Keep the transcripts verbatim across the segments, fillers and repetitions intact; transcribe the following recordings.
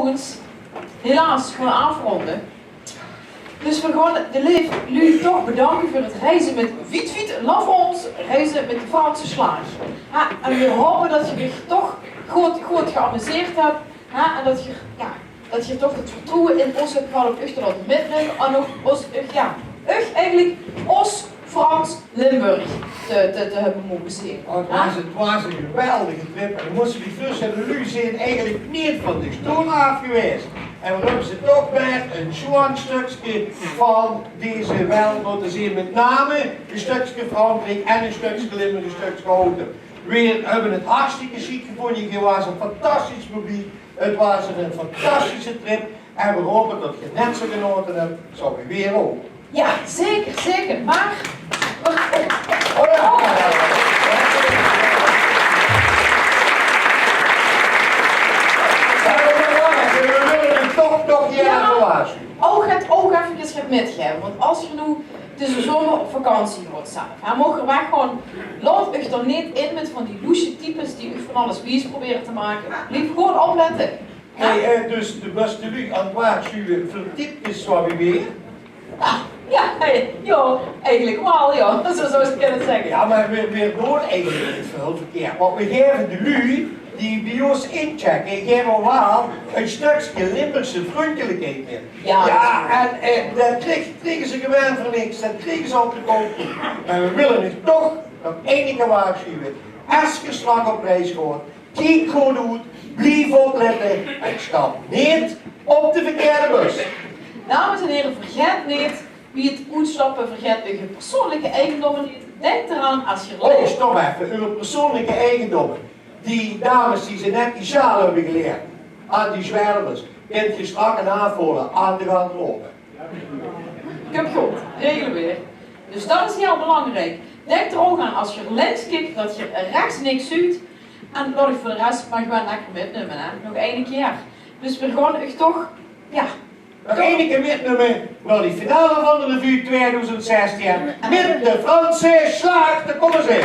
Oes helaas gaon aafronde. Dus veer gaon de leef luuj toch bedanke veur 't reize mit Wiet Wiet Lafrance, reize mit de Franse slaag. Ha, en veer hope det geer uch toch good, good geamuseerd höb. Ha, en det geer, jao, det geer toch 't vertroewe in ós höb gehad óm uch te laote mitnumme. En ouch ós, uch, jao, uch eigelik ós Frans Limburg te, te, te höbbe moge zeen. Oh, 't waas, 't waas ein geweldige trip. En dan mós se dich veurstelle, de luuj zeen eigelik neet van de stool aaf gewaes. En veer höbbe ze toch weer ein sjoon stökske van deze welt laote zeen. Mit name ein stökske Frankriek en ein stökske Limburg, ein stökske Houtem. Veer höbbe 't hartstikke sjiek gevónje. Geer waas ein fantastisch publiek. 't Waas ein fantastische trip. En veer hope det geer net zo genaote höb es veer ouch. Jao, zeker, zeker. Mer, oh, oh. Veer wille uch toch, toch hie effe waarsjuwe. Ouch 't, ouch effe 't mitgaeve. Want es geer noe deze zomer op vakantie gaot zelf, hè, moch geer weggaon, laot uch d'r neet in mit van die loesje types die uch van alles wies probere te make. Blief gewoon oplette. Hey, eh, dus de bös de luuj aan 't waarsjuwe veur typkes zoewie veer? Ah, jao, jao, eigelik waal, jao. Zoe zouws se 't kinne zègke. Jao, mer veer, veer doon eigelik neet väöl verkeerd. Want veer gaeve de luuj die bie ós inchecke, gaeve veer waal ein stökske Limburgse vrundelikheid mit. Jao. Jao, en, eh, det kriege, kriege ze gewoon veur niks. Det kriege ze op de kop. Mer veer wille uch toch nog eine kier waarsjuwe. Es geer straks op reis gaot, kiek good oet, blief oplette en stap neet op de verkeerde bös. Dames en here, vergaet neet, bie 't oetstappe, vergaet eur persoonlike eigendomme neet. Dink d'raan, es geer... Oh, stop effe, eur persoonlike eigendomme. Die dames die ze net die sjaal höbbe geleend aan die zwervers, kint geer straks aafhaole aan de garderobe. Kump good, regele veer. Dus det is hiel belangriek. Dink d'r ouch aan, es geer links kiek, det geer rechts niks zuut. En laot uch veur de res mer gewoon lekker mitnumme, hè. Nog eine kier. Dus veer gaon uch toch, jao. Nog eine kier mitnumme nao die finale van de revue twieëdoezend zestien mit de Franse slaag. Dao kómme ze.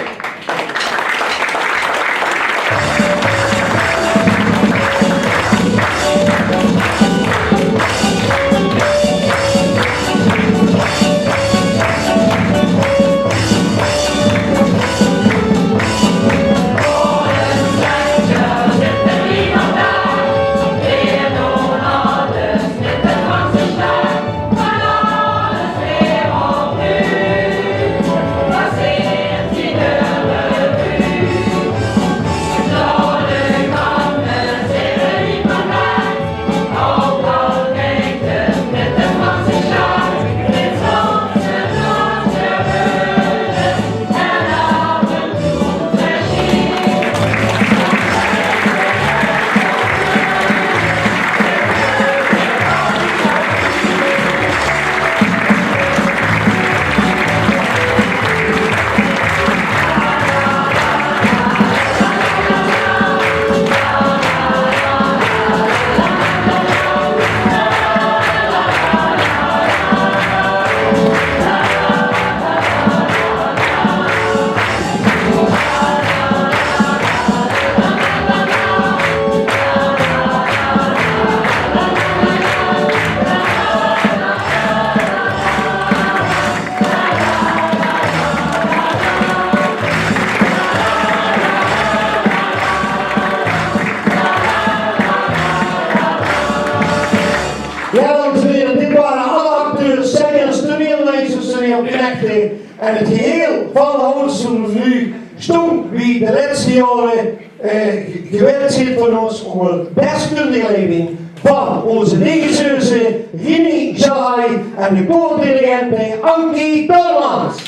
Jao, dames en here, dit wore alle acteurs, zengers, toneelmeisters, toneelknechte en 't geheel van de Houtense Revue stóng wie de lètste jaore, eh, gewend zit van ós, ónger deskundige leiding van ózze regisseuse Rini Jalai en de koordirigente Ankie Dolmans.